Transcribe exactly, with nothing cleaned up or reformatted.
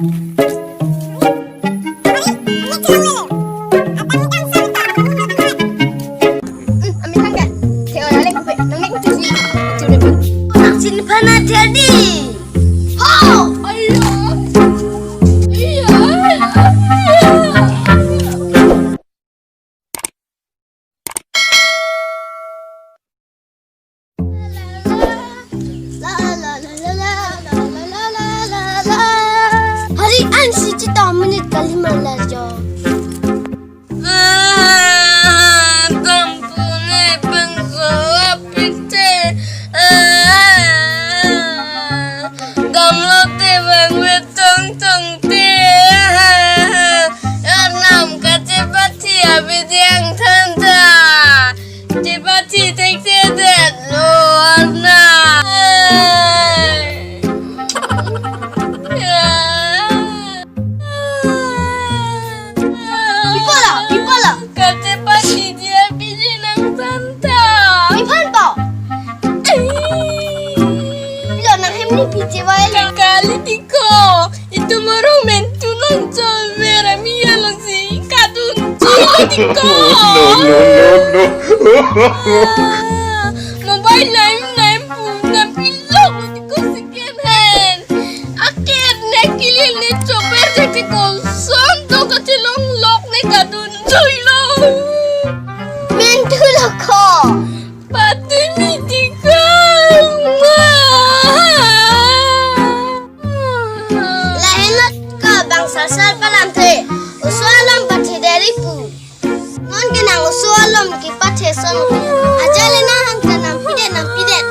Sin phana jadi. Ho! Ayo! Iya! Hari an si chita minute kali malar jo. Ah, tampune bangso apite. Ah, damlote bang betong tongte. Ah, arnam kachepathi abidi angthantha. Chepathi thekthedetlo arnam. Pi pulo, pi pulo. Kachepathi dia piji nangthantha. Pi phan po. Pilo nanghem ni pi chevai lo. Kali tiko. Itum arong mentu nangchol vera mi alongsi kadun chilo tiko. No, no, no, no. Ah, mobile laim laim pu na pilok tiko second hand. Aker ne kilil ne choper jati kolson to kachelong lok ne kadun chilo. Mentu lo ko. Patimi tiko ma. Lahenlo ko bang salsal palamthe. Oso alom pathi deri pu. Non ke nang oso alom kepathe son. Ajale nang hang ta nangpidet nangpidet.